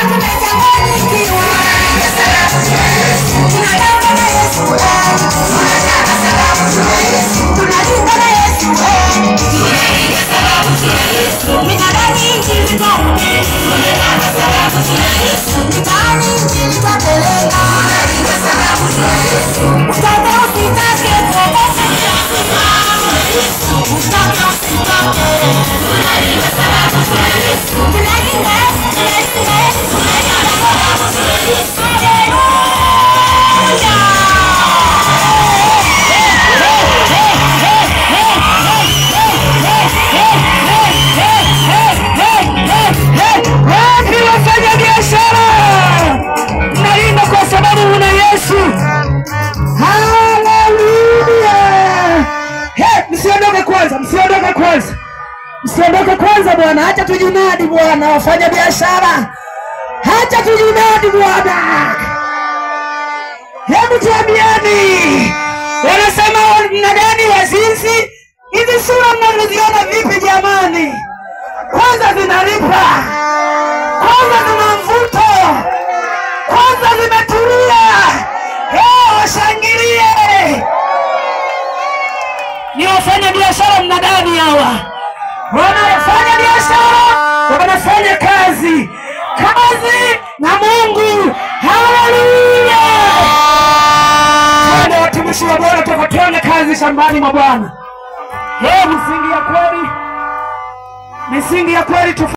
Tumechanganyikiwa. Tunataka na Yesu, tunataka sababu tuna Yesu, tunalinda na Yesu, tunalinda sababu tuna Yesu. Mitaani injili twahubiri, tunataka sababu tuna Yesu. Mitaani injili twapeleka, tunalinda sababu tuna Yesu. Utake usitake, tuokoke Yesu. Utake usitake, tunalinda sababu tuna Yesu. Tunalinda, tunalinda, tunalinda sababu tuna Yesu. Haleluya! Wapi wafanya biashara? Mnalinda kwa sababu una Yesu. Haleluya! Hey, msiondoke kwanza, msiondoke kwanza. Msiondoke kwanza bwana, acha tujinadi bwana, wafanya biashara. Acha tujinadi bwana. Hebu tuambieni. Wanasema mnadani wazinzi. Hizi sura mnazoziona vipi jamani? Kwanza zinalipa. Kwanza zina mvuto. Kwanza zimetulia. Hey, washangilie. Ni wafanya biashara mnadani hawa. Wanafanya biashara, wanafanya kazi. Kazi na Mungu. Haleluya. Twende watumishi wa Bwana tukatende kazi shambani mwa Bwana. Hey, misingi ya kweli. Misingi ya kweli.